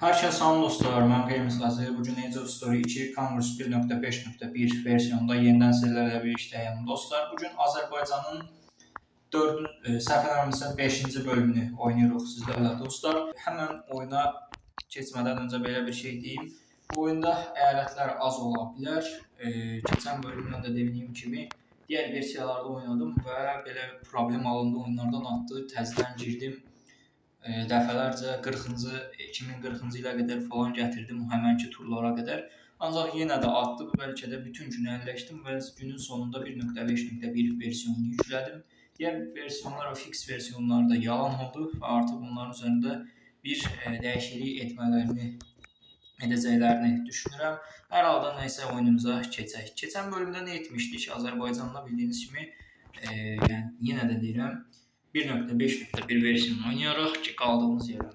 Hər kəs salam dostlar, mən Qeymis Qazi. Bu gün Age of History 2 Conquest 1.5.1 versiyonunda yenidən sizlərlə birlikdəyəm. Dostlar, bu gün Azərbaycanın 4, səhv eləmirəmsə 5-ci bölümünü oynayırıq sizlərlə dostlar. Həmən oyuna keçmədən öncə belə bir şey deyim. Bu oyunda əyalətlər az ola bilər. Keçən bölümdən də dediyim kimi digər versiyalarda oynadım və belə problem alındı, oyunlardan atdı, təzədən girdim. Dəfələrcə 40-cı 2040-cı ilə qədər falan gətirdim həmənki turlara qədər. Ancaq yenə də atdı. Bəlkə də bütün gün əlləşdim və günün sonunda 1.5.1 versiyonunu yüklədim. Digər versiyonlar, o fix versiyonlar da yalan oldu və artıq onların üzərində bir dəyişiklik etmələrini edəcəklərini düşünürəm. Hər halda nəysə oyunumuza keçək. Keçən bölümdə nə etmişdik? Azərbaycanda bildiyiniz kimi, yəni yenə də deyirəm, 1.5.1 versiyonu oynayaraq ki, qaldığımız yerə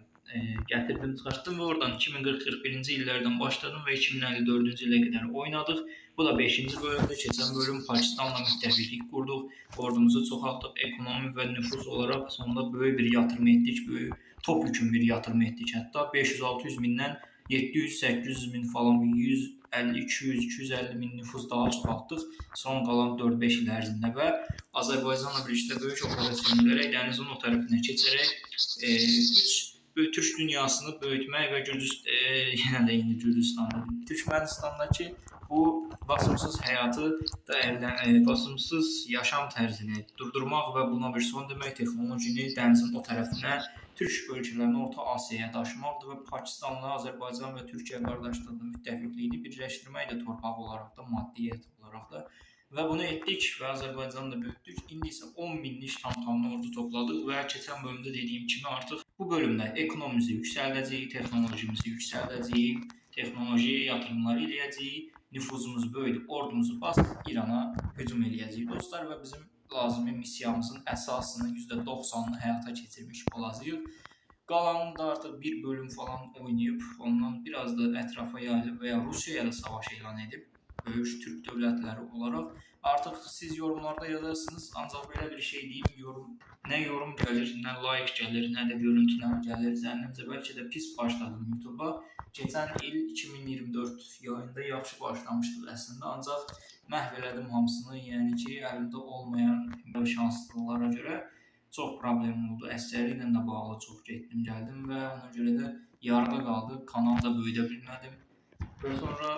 gətirdim, çıxartdım və oradan 2040-41-ci illərdən başladım və 2054-cü ilə qədər oynadıq. Bu da 5-ci bölümdür. Keçən bölüm Pakistanla müttəfiqlik qurduq, ordumuzu çoxaltdıq, ekonomi və nüfus olaraq sonunda böyük bir yatırım etdik, böyük topyekun bir yatırım etdik. Hətta 500-600 mindən 700-800 min falan, 150, 200, 250 min nüfus daha çoxaltdıq son qalan 4-5 il ərzində və Azərbaycanla birlikdə böyük operasyon edərək dənizin o tərəfinə keçərək üç Türk dünyasını böyütmək və yenə də indi Gürcüstanda, Türkmənistandakı bu basımsız həyatı da əldə, basımsız yaşam tərzini durdurmaq və buna bir son demək, texnologini dənizin o tərəfinə, Türk ölkələrini Orta Asiyaya daşımaqdır və Pakistanla Azərbaycan və Türkiyə qardaşlığının müttəfiqliyini birləşdirmək də torpaq olaraq da, maddiyyət olaraq da və bunu etdik və Azərbaycanı da böyütdük. İndi isə 10 minlik tam-tamlı ordu topladıq və keçən bölümdə dediyim kimi artıq bu bölümdə ekonomimizi yüksəldəcəyik, texnolojimizi yüksəldəcəyik, texnoloji yatırımları eləyəcəyik, nüfuzumuzu böyüdüb, ordumuzu basıb İrana hücum eləyəcəyik dostlar və bizim lazımi missiyamızın əsasını %90-ını həyata keçirmiş olacağıq. Qalanını da artıq bir bölüm falan oynayıb, ondan biraz da ətrafa yayılıb və ya Rusiyaya da savaş elan edib, böyük Türk dövlətləri olaraq. Artıq siz yorumlarda yazarsınız, ancaq belə bir şey deyim, yorum, nə yorum gəlir, nə like gəlir, nə də görüntüləmə gəlir. Zənnimcə bəlkə də pis başladım YouTube'a. Keçən il 2024 yayında yaxşı başlamışdıq əslində, ancaq məhv elədim hamısını, yəni ki, əlimdə olmayan şanslılara görə çox problem oldu. Əsgərliklə də bağlı çox getdim, gəldim və ona görə də yarıda qaldı, kanalı da böyüdə bilmədim. Və sonra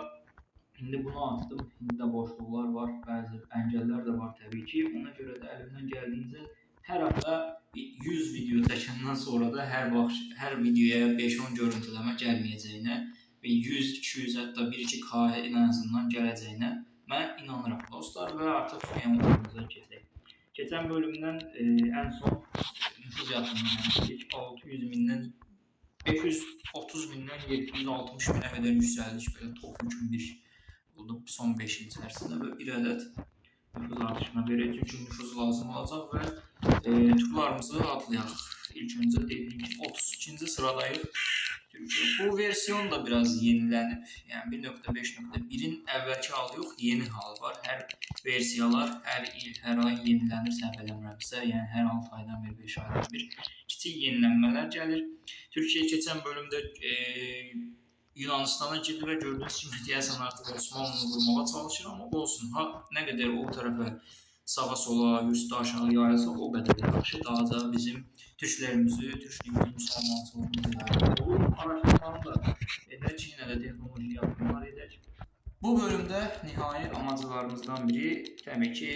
indi bunu atdım, indi də boşluqlar var, bəzi əngəllər də var təbii ki. Ona görə də əlimdən gəldiyincə hər hafta 100 video çəkəndən sonra da hər vaxt, hər videoya 5-10 görüntüləmə gəlməyəcəyinə və 100, 200, hətta 1-2K ən azından gələcəyinə mən inanıram dostlar və artıq oyunumuza keçək. Keçən bölümdən ən son nüfuz yatırımını etdik. 600 mindən 530 mindən 760 minə qədər yüksəldik. Belə topyekun bir oldu son 5 il içərisində və bir ədəd nüfuz artışına verək. Çünki nüfuz lazım olacaq və turlarımızı atlayaq. İlk öncə dediyim kimi 32-ci sıradayıq. Türkiyə. Bu versiyon da biraz yenilənib. Yəni 1.5.1-in əvvəlki halı yox, yeni halı var. Hər versiyalar hər il, hər ay yenilənir, səhv eləmirəmsə, yəni hər 6 aydan bir, 5 aydan bir kiçik yenilənmələr gəlir. Türkiyə keçən bölümdə Yunanistana girdi və gördüyünüz kimi deyəsən artıq Osmanlıını vurmağa çalışır, amma olsun, ha, nə qədər o tərəfə sağa sola, üstə aşağı yayılsa o qədər yaxşı, daha da bizim türklərimizi, türklüyümüzü, müsəlmançılığımızı yayılır olur. Araşdırmanı da edək, yenə də texnoloji yatırımlar edək. Bu bölümdə nihai amaclarımızdan biri təbii ki,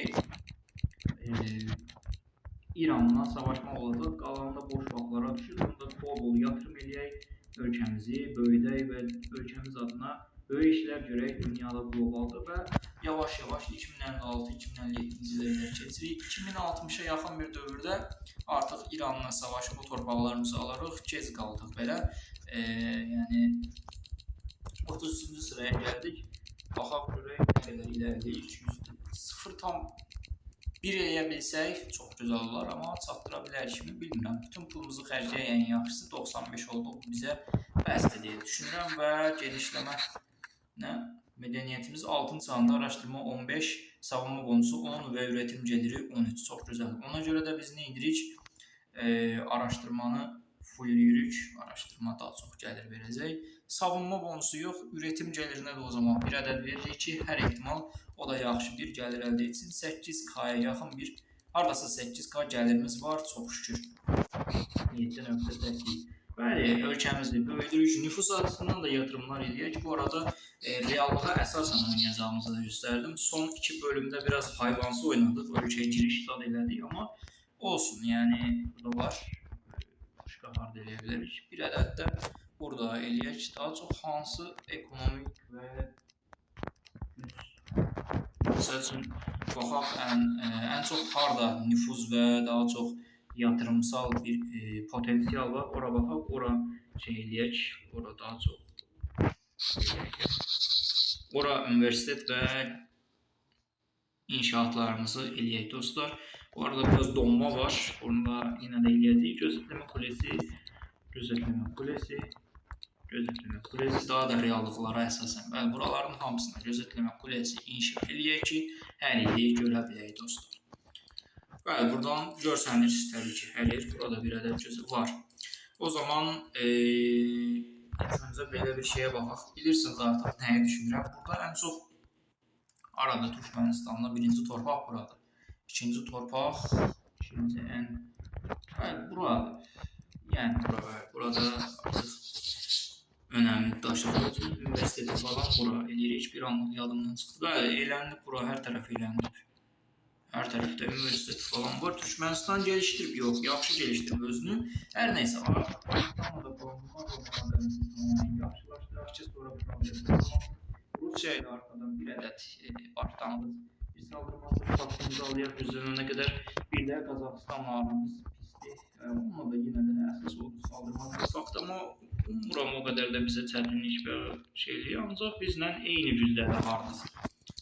İranla savaşmaq olacaq. Qalanında boş vaxtlara düşür. Onda bol-bol yatırım eləyək, ölkəmizi böyüdək və ölkəmiz adına böyük işlər görək dünyada, qlobalda və yavaş-yavaş 2056-2057-ci illərə keçirik. 2060-a yaxın bir dövrdə artıq İranla savaşıb o torpaqlarımızı alarıq. Gec qaldıq belə. Yəni 33-cü sıraya gəldik. Baxaq görək nə qədər irəliləyirik. 0,1 eləyə bilsək çox gözəl olar, amma çatdıra bilərikmi bilmirəm. Bütün pulumuzu xərcləyək, ən yaxşısı 95 oldu. Bu bizə bəsdir deyə düşünürəm və genişləmə nə? Mədəniyyətimiz altın çağında araşdırma 15, savunma bonusu 10 və üretim geliri 13. Çox gözəl. Ona görə də biz nə edirik? Araşdırmanı full fullləyirik. Araşdırma daha çox gəlir verəcək. Savunma bonusu yox, üretim gəlirinə də o zaman bir ədəd veririk ki, hər ehtimal o da yaxşı bir gəlir əldə etsin. 8K-ya yaxın bir, hardasa 8K gəlirimiz var, çox şükür. 7.8. Bəli, ölkəmizi böyüdürük. Nüfus açısından da yatırımlar eləyək. Bu arada reallığa əsasən oynayacağımızı da göstərdim. Son 2 bölümdə biraz hayvansı oynadıq, ölkəyə giriş zad elədik, amma olsun, yəni burada var. Başqa harda eləyə bilərik. Bir ədəd də burada eləyək. Daha çox hansı ekonomik və güc. Məsəl üçün, baxaq ən çox harda nüfuz və daha çox yatırımsal bir potensial var. Ora baxaq, ora şey eləyək. Ora daha çox eləyək. Ora universitet və inşaatlarımızı eləyək dostlar. Bu arada biraz donma var. Onu da yenə də eləyəcəyik. Gözetleme kulesi, gözetleme kulesi, gözetleme kulesi daha da reallıqlara əsasən. Bəli, buraların hamısına gözetleme kulesi inşa eləyək ki, hər yeri görə bilək dostlar. Bəli, buradan görsənir təbii ki, hər yer. Burada bir ədəd gözü var. O zaman ilk öncə belə bir şeyə baxaq. Bilirsiniz artıq nəyi düşünürəm. Burada ən çox arada Türkmənistanda birinci torpaq buradır. İkinci torpaq, ikinci ən, bəli, buradır. Yəni, bura, bəli, burada artıq önəmli daşıyıcı universiteti falan bura eləyirik. Bir anlıq yadımdan çıxdı. Bəli, eləndi bura, hər tərəf eləndi. Hər tərəfdə universitet falan var. Türkmənistan gelişdirib, yox, yaxşı gelişdirib özünü. Hər neysə, artıq Pakistanla da bağımlı olmadan yaxşılaşdıraq ki, sonra problem olmasın. Rusiya ilə arxadan bir ədəd başlanğıc bir saldırmazlıq paktı imzalayaq güclənənə qədər. Bir də Qazaxıstanla aramız pisdir. Onunla da yenə də əsas oldu saldırmazlıq paktı, amma ummuram o qədər də bizə çətinlik və şey eləyir. Ancaq bizlə eyni gücdədir hardasa.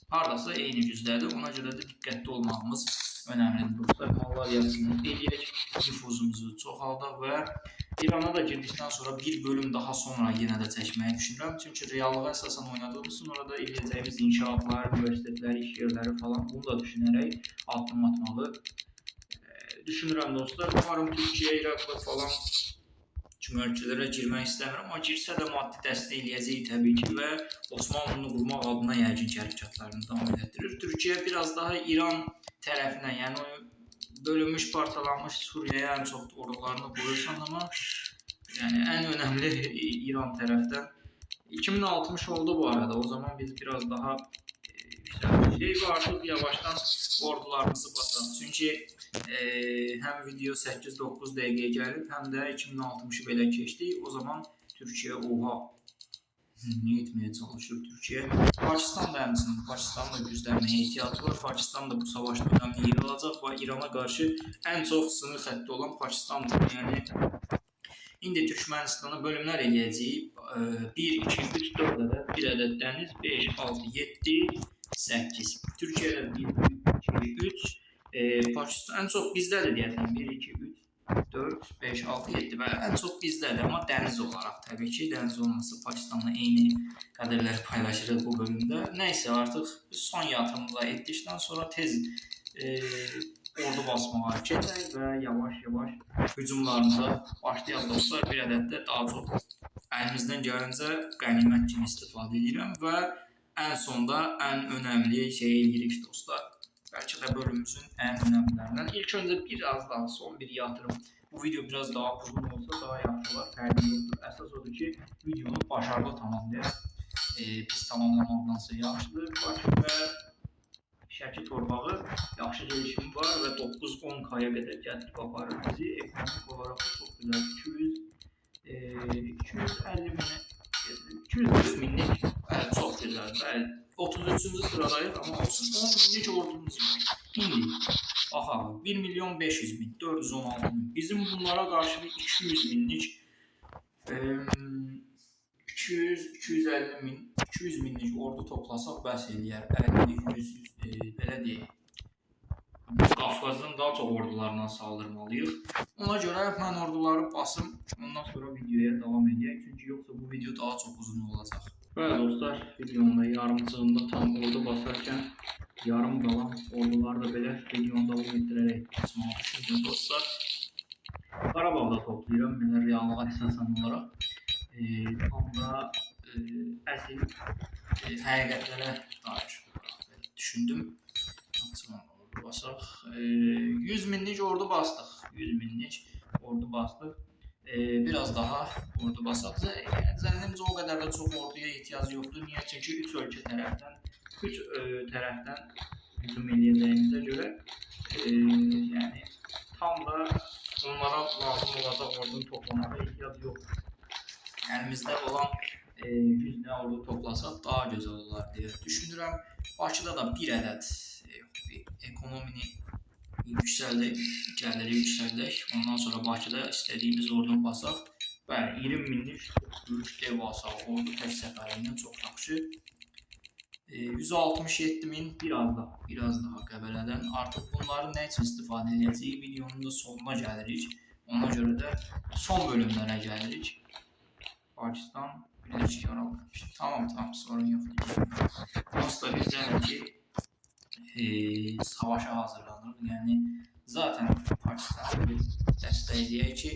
Hardasa eyni gücdədir. Ona görə də diqqətli olmağımız önəmlidir dostlar. Mallar yatısını eləyək, nüfuzumuzu çoxaldaq və İrana da girdikdən sonra bir bölüm daha sonra yenə də çəkməyi düşünürəm. Çünki reallığa əsasən oynadığımız üçün orada eləyəcəyimiz inşaatlar, universitetlər, iş yerləri falan bunu da düşünərək addım atmağı düşünürəm dostlar. Umarım Türkiyə, İraqla falan kimi ölkələrə girmək istəmirəm, amma girsə də maddi dəstək eləyəcəyik təbii ki və Osmanlını qurmaq adına yəqin ki, hərəkatlarını davam etdirir. Türkiyə biraz daha İran tərəfinə, yəni bölünmüş, parçalanmış Suriyaya ən çox ordularını qoyursan, amma yəni ən önəmli İran tərəfdən. 2060 oldu bu arada, o zaman biz biraz daha yükselmişik və artıq yavaşdan ordularımızı basaq. Çünki həm video 8-9 dəqiqəyə gəlib, həm də 2060-ı belə keçdik. O zaman Türkiyə, oha, nə etməyə çalışır Türkiyə? Pakistan da həmçinin, Pakistanın da güclənməyə ehtiyacı var. Pakistan da bu savaşda önəmli yer alacaq və İrana qarşı ən çox sınır xətti olan Pakistandır. Yəni, indi Türkmənistana bölümlər eləyəcəyik. 1, 2, 3, 4 ədəd, 1 ədəd dəniz, 5, 6, 7, 8. Türkiyədə 1, 2, 3, Pakistan ən çox bizdədir deyəsən. 1, 2, 3, 4, 5, 6, 7. Bəli, ən çox bizdədir, amma dəniz olaraq təbii ki, dəniz olması Pakistanla eyni qədərləri paylaşırıq bu bölümdə. Nəysə, artıq son yatırımla etdikdən sonra tez ordu basmağa keçək və yavaş-yavaş hücumlarımıza başlayaq dostlar. Bir ədəd də daha çox əlimizdən gəlincə qənimət kimi istifadə edirəm və ən sonda ən önəmli şey eləyirik dostlar. Bəlkə də bölümümüzün ən önəmlilərindən. İlk öncə biraz daha son bir yatırım. Bu video biraz daha uzun olsa daha yaxşı olar, fərqi yoxdur. Əsas odur ki, videonu başarılı tamamlayaq. Biz tamamlamaqdansa yaxşıdır. Bakı və Şəki torpağı yaxşı gelişimi var və 9-10K-ya qədər gətirib aparır bizi. Ekonomik olaraq da çox gözəl. 250 minə gətirib. 240 minlik, bəli, çox gözəl. Bəli, 33-cü sıradayıq, amma olsun. 10 minlik ordumuz var. İndi, baxaq, 1 milyon 500 min, 416 min. Bizim bunlara qarşı bir 200 minlik, 200, 250 min, 200 minlik ordu toplasaq bəs eləyər. 50, 100, belə deyək. Qafqazdan daha çox ordularla saldırmalıyıq. Ona görə mən orduları basım, ondan sonra videoya davam edək. Çünki yoxsa bu video daha çox uzun olacaq. Bəli dostlar, videonun da yarımçığında tam ordu basarkən yarım qalan orduları da belə videonu davam etdirərək basmağı düşündüm dostlar. Qarabağda toplayıram, belə reallığa əsasən olaraq. Tam da əsl həqiqətlərə dair olaraq düşündüm. Naxçıvan ordu basaq. 100 minlik ordu bastıq. 100 minlik ordu bastıq. Biraz daha ordu basaq. Zənnimcə o qədər də çox orduya ehtiyac yoxdur. Niyə? Çünki 3 ölkə tərəfdən, 3 tərəfdən hücum eləyəcəyimizə görə yəni tam da onlara lazım olacaq ordunu toplamağa ehtiyac yoxdur. Əlimizdə olan 100 nə ordu toplasaq daha gözəl olar deyə düşünürəm. Bakıda da bir ədəd bir ekonomini yüksəldək, gəliri yüksəldək. Ondan sonra Bakıda istədiyimiz ordunu basaq. Bəli, 20 minlik çox böyük devasa ordu tək səfərliyindən çox yaxşı. 167 min biraz daha Qəbələdən. Artıq bunları nə üçün istifadə edəcəyik? Videonun da sonuna gəlirik. Ona görə də son bölümlərə gəlirik. Pakistan bilir ki, yaralanmış. Tamam, sorun yoxdur. Dostlar, biz yəni ki, savaşa hazırlanırıq. Yəni, zaten Pakistanı bir dəstəkləyək ki,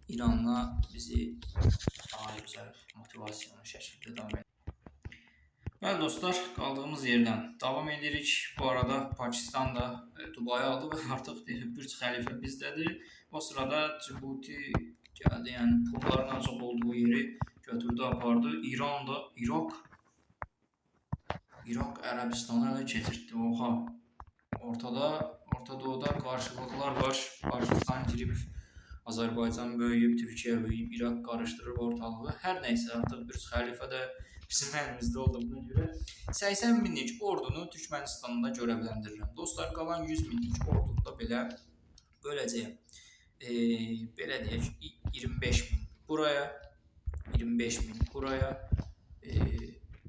İranla bizi daha gözəl motivasyonlu şəkildə davam edir. Bəli dostlar, qaldığımız yerdən davam edirik. Bu arada Pakistan da Dubayı aldı və artıq Bürc Xəlifə bizdədir. O sırada Cibuti gəldi, yəni pulların ən çox olduğu yeri götürdü, apardı. İran da, İraq Ərəbistanı ələ keçirtdi. Oha! Orta Doğuda qarşılıqlar var. Pakistan girib, Azərbaycan böyüyüb, Türkiyə böyüyüb, İraq qarışdırır ortalığı. Hər nəysə, artıq Bürc Xəlifə də bizim əlimizdə olduğuna görə 80 minlik ordunu Türkmənistanda görevləndirirəm. Dostlar, qalan 100 minlik ordunu da belə böləcəyəm. Belə deyək, 25 min buraya, 25 min buraya,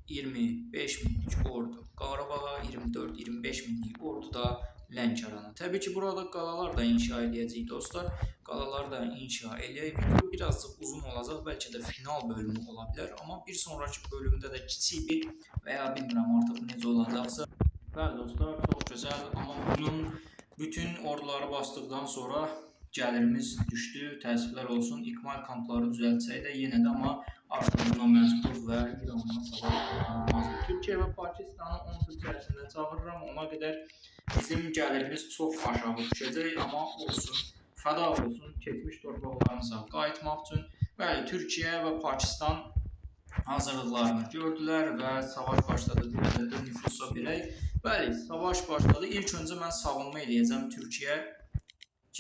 25 minlik ordu Qarabağa, 24-25 minlik ordu da Lənkərana. Təbii ki, burada qalalar da inşa eləyəcəyik dostlar. Qalalar da inşa eləyək. Video birazcıq uzun olacaq, bəlkə də final bölümü ola bilər. Amma bir sonraki bölümdə də kiçik bir və ya bilmirəm artıq necə olacaqsa. Bəli dostlar, çox gözəl. Amma bunun bütün orduları basdıqdan sonra gəlirimiz düşdü. Təəssüflər olsun, ikmal kampları düzəltsək də yenə də amma artıq buna məcbur və İranla savaş olmaz. Türkiyə və Pakistanı 10 tur içərisində çağırıram. Ona qədər bizim gəlirimiz çox aşağı düşəcək, amma olsun, fəda olsun keçmiş torpaqlarımıza qayıtmaq üçün. Bəli, Türkiyə və Pakistan hazırlıqlarını gördülər və savaş başladı. Bir ədəd də nüfusa verək. Bəli, savaş başladı. İlk öncə mən savunma eləyəcəm. Türkiyə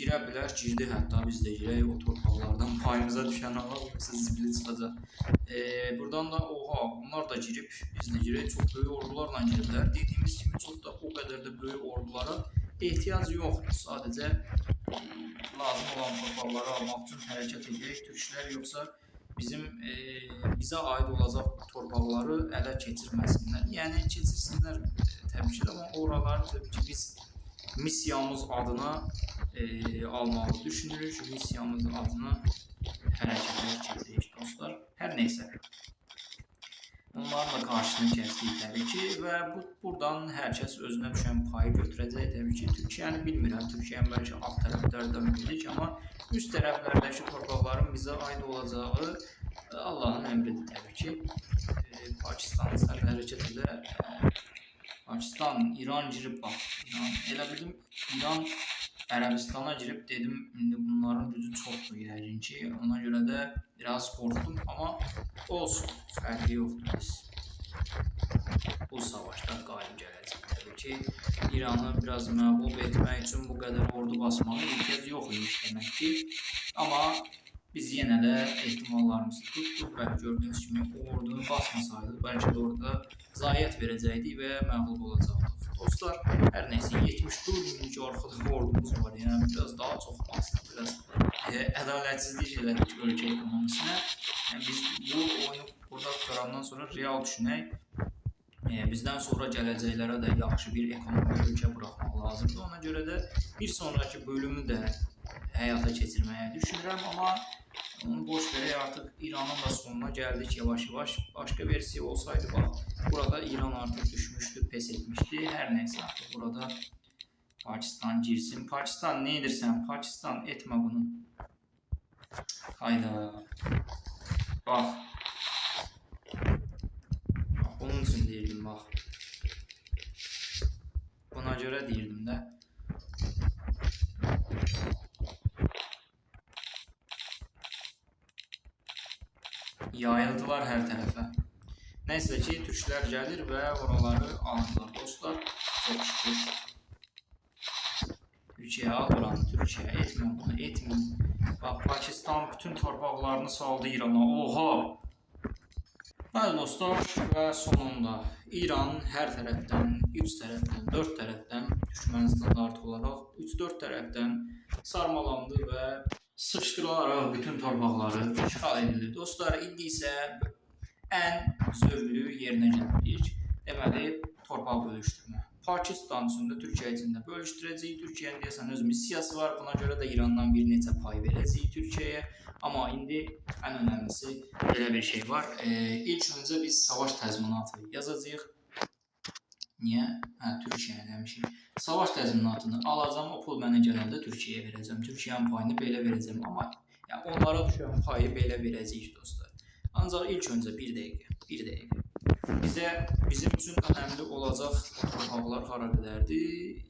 girə bilər, girdi hətta, biz də girək o torpaqlardan payımıza düşən alaq, yoxsa zibili çıxacaq. Buradan da oha, bunlar da girib, biz də girək, çox böyük ordularla giriblər. Dediyimiz kimi çox da o qədər də böyük ordulara ehtiyac yoxdur. Sadəcə lazım olan torpaqları almaq üçün hərəkət edək. Türklər yoxsa bizim bizə aid olacaq torpaqları ələ keçirməsinlər. Yəni keçirsinlər təbii ki, amma oraları təbii ki biz missiyamız adına almağı düşünürük. Missiyamız adına hərəkətə keçirik dostlar. Hər neysə. Onların da qarşısını kəsdik təbii ki və buradan hər kəs özünə düşən payı götürəcək təbii ki. Türkiyəni bilmirəm. Türkiyəni bəlkə alt tərəflərdən bilirik, amma üst tərəflərdəki torpaqların bizə aid olacağı Allahın əmridir təbii ki. Pakistan sən hərəkət elə. Pakistan, İran girib bax. İran, elə bildim İran Ərəbistana girib, dedim indi bunların gücü çoxdur yəqin ki. Ona görə də biraz qorxdum, amma olsun, fərqi yoxdur, biz bu savaşda qalib gələcək. Təbii ki, İranı biraz məğlub etmək üçün bu qədər ordu basmağa ehtiyac yox imiş demək ki. Amma biz yenə də ehtimallarımızı tutduq və gördüyünüz kimi o ordunu basmasaydıq, bəlkə də orada zayiat verəcəkdik və məğlub olacaqdıq. Dostlar, hər nəysə 74 minlik arxada ordumuz var, yəni biraz daha çox bastıq, biraz ədalətsizlik elədik ölkə ekonomisinə. Yəni, biz bu oyunu burada qurtarandan sonra real düşünək, bizdən sonra gələcəklərə də yaxşı bir ekonomik ölkə buraxmaq lazımdır. Ona görə də bir sonraki bölümü də həyata keçirməyə düşünürəm, amma onu boş verək, artıq İranın da sonuna gəldik yavaş-yavaş. Başqa versiya olsaydı, bax, burada İran artıq düşmüşdü, pes etmişdi. Hər nəysə, artıq burada Pakistan girsin. Pakistan, nə edirsən? Pakistan, etmə bunu. Hayda. Bax. Bax, bunun üçün deyirdim, bax. Buna görə deyirdim də. Yayıldılar hər tərəfə. Nəysə ki, türklər gəlir və oraları alırlar dostlar. Çox şükür. Türkiyə al oranı, Türkiyə etmə bunu, etmə. Bax, Pakistan bütün torpaqlarını saldı İrana. Oha! Bəli dostlar, və sonunda İran hər tərəfdən, 3 tərəfdən, 4 tərəfdən, Türkmənistan artıq olaraq 3-4 tərəfdən sarmalandı və sıçdırılaraq bütün torpaqları işğal edildi. Dostlar, indi isə ən zövqlü yerinə gəlirik. Deməli, torpaq bölüşdürmə. Pakistan üçün də, Türkiyə üçün də bölüşdürəcəyik. Türkiyənin deyəsən öz missiyası var. Buna görə də İrandan bir neçə pay verəcəyik Türkiyəyə. Amma indi ən önəmlisi belə bir şey var. İlk öncə biz savaş təzminatı yazacağıq. Niyə? Hə, Türkiyəyə demişik. Savaş təzminatını alacağam, o pul mənə gələndə Türkiyəyə verəcəm. Türkiyənin payını belə verəcəm. Amma yəni, onlara düşən payı belə verəcəyik dostlar. Ancaq ilk öncə bir dəqiqə, bir dəqiqə. Bizim üçün önəmli olacaq o torpaqlar hara qədərdir?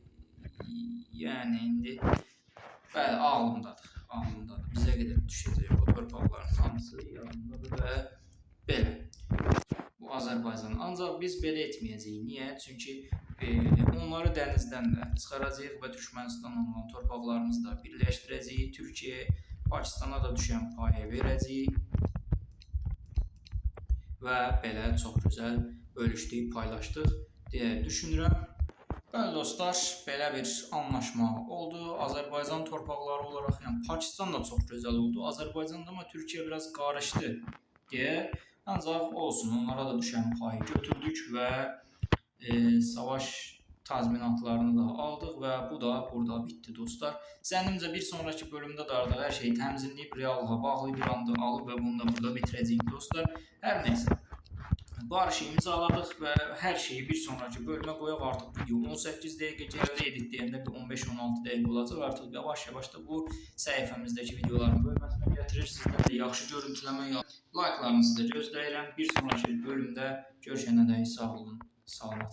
Yəni indi bəli, ağlımdadır, ağlımdadır. Bizə qədər düşəcək o torpaqların hamısı yanındadır və belə. Bu Azərbaycan. Ancaq biz belə etməyəcəyik. Niyə? Çünki onları dənizdən də çıxaracağıq və Türkmənistanla olan torpaqlarımızı da birləşdirəcəyik. Türkiyə, Pakistana da düşən payı verəcəyik. Və belə çox gözəl bölüşdük, paylaşdıq deyə düşünürəm. Bəli dostlar, belə bir anlaşma oldu. Azərbaycan torpaqları olaraq, yəni Pakistan da çox gözəl oldu. Azərbaycanda amma Türkiyə biraz qarışdı deyə. Ancaq olsun, onlara da düşən payı götürdük və savaş tazminatlarını da aldıq və bu da burada bitdi dostlar. Zənnimcə bir sonraki bölümdə də artıq hər şeyi təmizləyib, reallığa bağlı bir anda alıb və bunu da burada bitirəcəyik dostlar. Hər nəysə, barışı imzaladıq və hər şeyi bir sonraki bölümə qoyaq. Artıq video 18 dəqiqə gəldi, editləyəndə bir 15-16 dəqiqə olacaq. Artıq yavaş-yavaş da bu səhifəmizdəki videoların bölməsinə gətirir. Sizdən də yaxşı görüntüləmə, like'larınızı da gözləyirəm. Bir sonraki bölümdə görüşənə dək sağ olun, salamat.